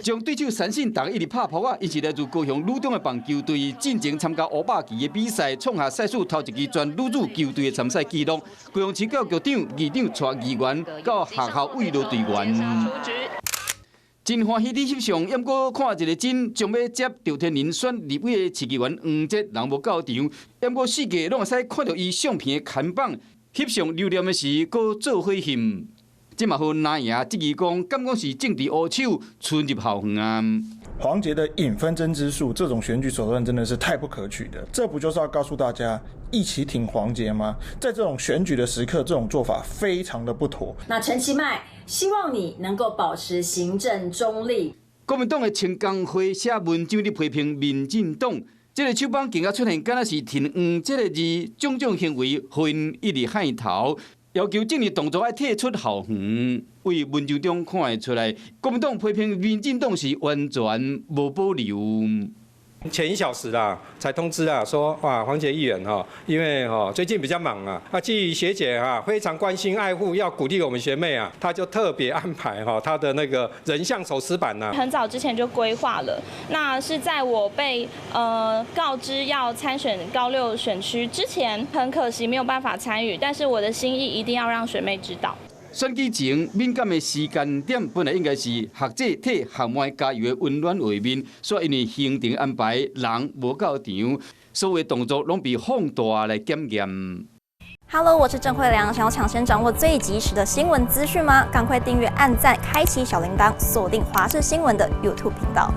將對手三信逐一直拍噗仔，伊是來自高雄女中的棒球隊，進前參加500旗的比賽，創下賽事頭一支全女子球隊的參賽紀錄。高雄市教育局長、議長帶議員到學校慰勞隊員。真歡喜佇翕相，毋過看一个真將欲接趙天麟選立委的市議員黃捷人無到場，毋過四界攏會使看著伊相片的看板，翕相留念的時，閣做伙翕。這嘛予藍營質疑講，敢講是政治烏手侵入校園啊？黃捷的引紛爭之術，這種選舉手段真的是太不可取的。這不就是要告訴大家一起挺黃捷嗎？在這種選舉的時刻，這種做法非常的不妥。那陳其邁希望你能夠保持行政中立。國民黨的青工會寫文章咧批評民進黨，這个手枋更加出現，敢若是挺黃這个字，種種行為，予𪜶一直害頭。要求政治動作愛退出校園，為文章中看會出來，國民黨批評民進黨是完全無保留。前一小時啦，才通知啊，說哇，黃捷議員哈，因為哈最近比較忙啊，啊，基於學姐啊非常關心愛護，要鼓勵我們學妹啊，她就特別安排哈她的那個人像手撕板呐。很早之前就規劃了，那是在我被告知要參選高六選區之前，很可惜沒有辦法參與，但是我的心意一定要讓學妹知道。選舉前敏感的時間點，本來應該是學姐替學妹加油的溫暖畫面，煞因為行程安排人無到場，所有動作攏被放大來檢驗。 Hello，我是鄭慧良，想要搶先掌握最及時的新聞資訊嗎？趕快訂閱、按讚、開啟小鈴鐺，鎖定華視新聞的 YouTube 頻道。